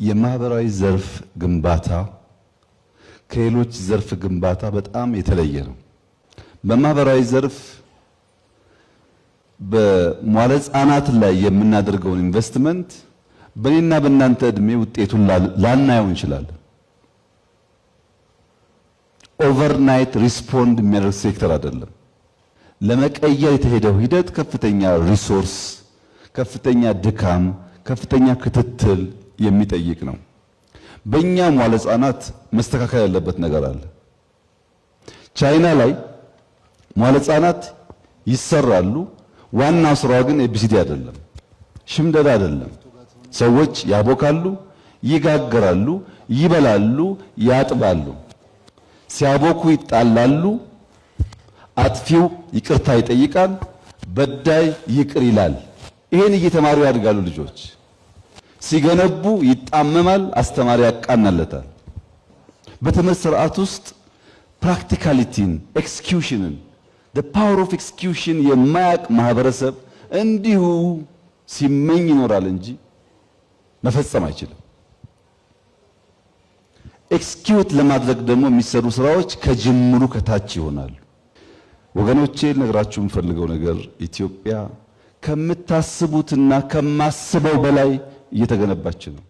የማህበራዊ ዘርፍ ግንባታ ከሌሎች ዘርፍ ግንባታ በጣም የተለየ ነው። በማህበራዊ ዘርፍ በመዋለ ሕጻናት ላይ የምናደርገውን ኢንቨስትመንት በእኔና በእናንተ እድሜ ውጤቱን ላናየው እንችላለን። Overnight respond የሚያደርግ ሴክተር አይደለም። ለመቀየር የተሄደው ሂደት ከፍተኛ resource፣ ከፍተኛ ድካም፣ ከፍተኛ ክትትል የሚጠይቅ ነው። በእኛ መዋለ ሕጻናት መስተካከል ያለበት ነገር አለ። ቻይና ላይ መዋለ ሕጻናት ይሰራሉ። ዋናው ስራዋ ግን ABCD አይደለም፣ ሽምደዳ አይደለም። ሰዎች ያቦካሉ፣ ይጋግራሉ፣ ይበላሉ፣ ያጥባሉ። ሲያቦኩ ይጣላሉ። አጥፊው ይቅርታ ይጠይቃል፣ በዳይ ይቅር ይላል። ይሄን እየተማሩ ያድጋሉ ልጆች። ሲገነቡ ይጣመማል፣ አስተማሪ ያቃናለታል። በትምህርት ስርዓት ውስጥ practicality ን፣ execution ን፣ the power of execution የማያቅ ማህበረሰብ እንዲሁ ሲመኝ ይኖራል እንጂ መፈጸም አይችልም። Execute ለማድረግ ደግሞ የሚሰሩ ስራዎች ከጅምሩ ከታች ይሆናሉ። ወገኖቼ፣ ልነግራችሁ የምፈልገው ነገር ኢትዮጵያ ከምታስቡትና ከማስበው በላይ እየተገነባች ነው።